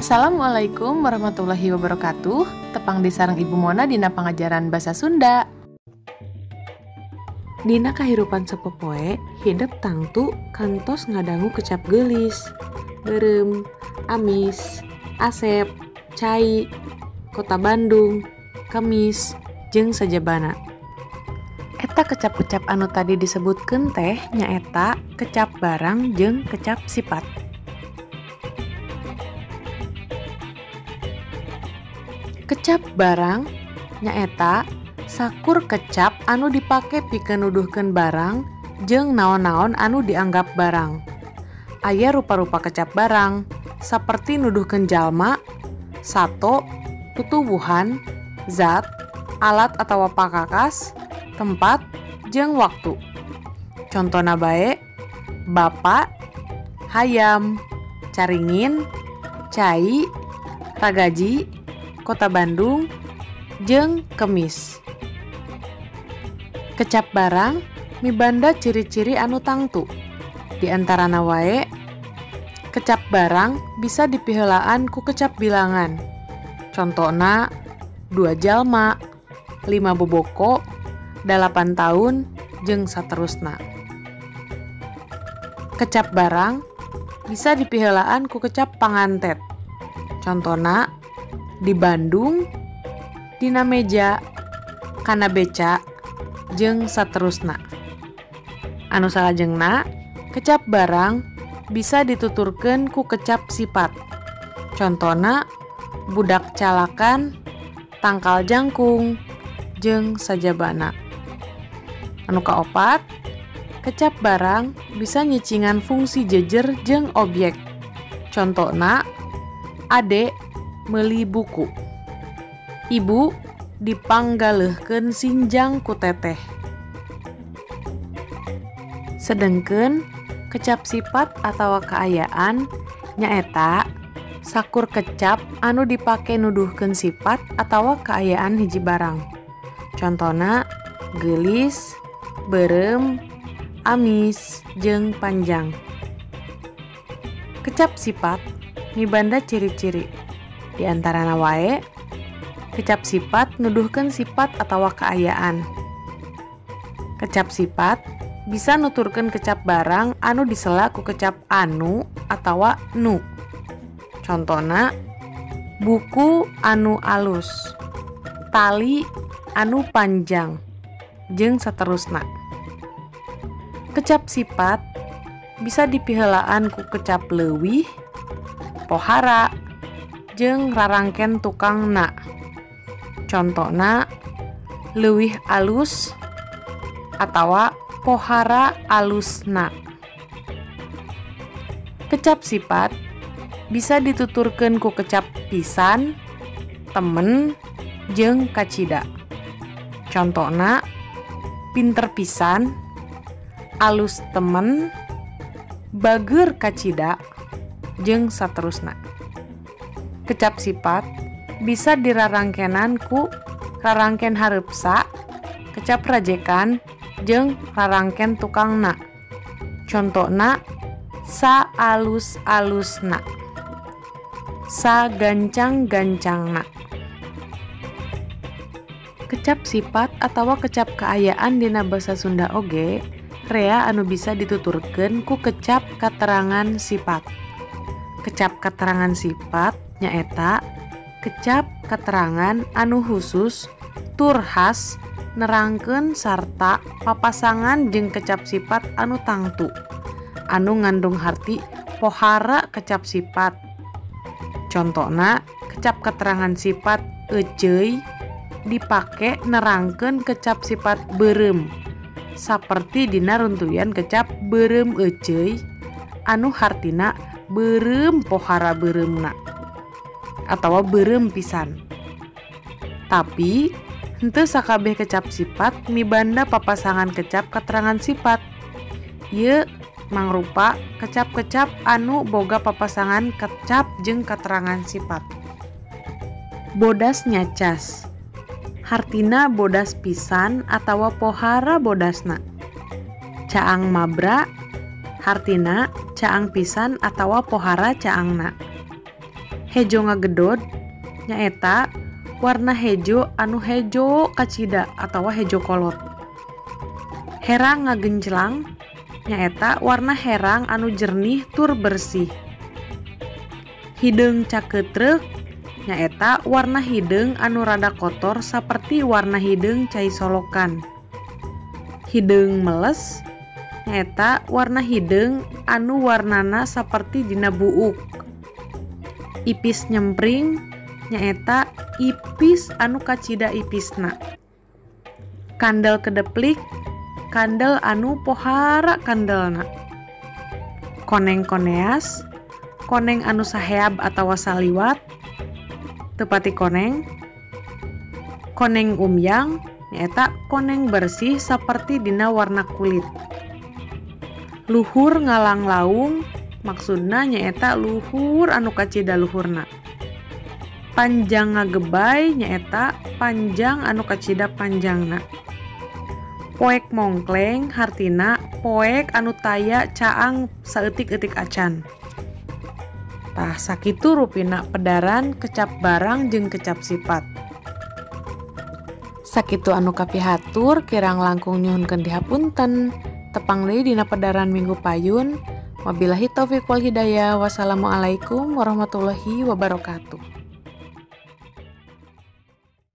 Assalamualaikum warahmatullahi wabarakatuh. Tepang deui sareng Ibu Mona dina pangajaran Basa Sunda. Dina kahirupan sapopoe, hidep tangtu kantos ngadangu kecap geulis, beureum, amis, asep, cai, Kota Bandung, kemis, jeung sajabana. Eta kecap-kecap anu tadi disebutkeun teh nyaeta kecap barang jeung kecap sifat. Kecap barang nyaeta sakur kecap anu dipake pikeun nuduhkeun barang jeung naon-naon anu dianggap barang. Aya rupa-rupa kecap barang saperti nuduhkeun jalma, sato, tutuwuhan, zat, alat atawa pakakas, tempat, jeung waktu. Contona bae, bapak, hayam, caringin, cai, ragaji, Kota Bandung, jeung kemis. Kecap barang mibanda ciri-ciri anu tangtu. Di antarana wae, kecap barang bisa dipiheulaan ku kecap bilangan. Contona 2 jalma, 5 boboko, 8 tahun, jeung saterusna. Kecap barang bisa dipiheulaan ku kecap pangantet. Contona di Bandung, dina meja, kana beca, jeung saterusna. Anu salajengna, kecap barang bisa dituturkeun ku kecap sifat. Contona budak calakan, tangkal jangkung, jeung sajabana. Anu kaopat, kecap barang bisa nyicingan fungsi jejer jeung objek. Contona ade meuli buku, ibu dipanggaleuhkeun sinjang ku teteh. Sedengkeun kecap sifat atawa kaayaan nyaeta sakur kecap anu dipake nuduhkeun sifat atawa kaayaan hiji barang. Contona geulis, beureum, amis, jeung panjang. Kecap sifat mibanda ciri-ciri. Di antarana wae, kecap sifat nuduhkeun sifat atawa kaayaan. Kecap sifat bisa nuturkeun kecap barang anu disela ku kecap anu atawa nu. Contona buku anu alus, tali anu panjang, jeung saterusna. Kecap sifat bisa dipiheulaan ku kecap leuwih, pohara, jeung rarangken tukangna. Contona leuwih alus atawa pohara alusna. Kecap sifat bisa dituturkeun ku kecap pisan, temen, jeung kacida. Contona pinter pisan, alus temen, bageur kacida, jeung saterusna. Kecap sifat bisa dirarangkenan ku rarangken hareupsa, kecap rajekan, jeung rarangken tukangna. Contona sa alus-alusna, sa gancang-gancangna. Kecap sifat atawa kecap kaayaan dina basa Sunda oge rea anu bisa dituturkeun ku kecap katerangan sifat. Kecap katerangan sifat nyaeta kecap katerangan anu khusus tur khas nerangkeun sarta papasangan jeung kecap sifat anu tangtu anu ngandung harti pohara kecap sifat. Contona kecap keterangan sifat eceuy dipake nerangkeun kecap sifat beureum saperti dina runtuyan kecap beureum eceuy anu hartina beureum pohara beureumna atawa beureum pisan. Tapi henteu sakabeh kecap sifat mibanda papasangan kecap keterangan sifat. Ieu mangrupa kecap-kecap anu boga papasangan kecap jeung keterangan sifat. Bodas nyacas hartina bodas pisan atawa pohara bodasna. Caang mabra hartina caang pisan atawa pohara caangna. Hejo ngagedod nyaeta warna hejo anu hejo kacida atawa hejo kolot. Herang ngagenclang nyaeta warna herang anu jernih tur bersih. Hideung cakeutrek nyaeta warna hideung anu rada kotor saperti warna hideung cai solokan. Hideung meles nyaeta warna hideung anu warnana saperti dina buuk. Ipis nyempring nyaeta ipis anu kacida ipisna. Kandel kedeplik kandel anu pohara kandelna. Koneng koneas koneng anu saheab atawa saliwat tepati koneng. Koneng umyang nyaeta koneng bersih saperti dina warna kulit. Luhur ngalanglaung maksudna nyaeta luhur anu kacida luhurna. Panjang ngagebay nyaeta panjang anu kacida panjangna. Poek mongkleng hartina poek anu taya caang saeutik-eutik acan. Tah sakitu rupina pedaran kecap barang jeung kecap sifat. Sakitu anu kapihatur kirang langkung nyuhunkeun dihapunten. Tepang deui dina pedaran minggu payun. Wabillahi taufik wal hidayah. Wassalamualaikum warahmatullahi wabarakatuh.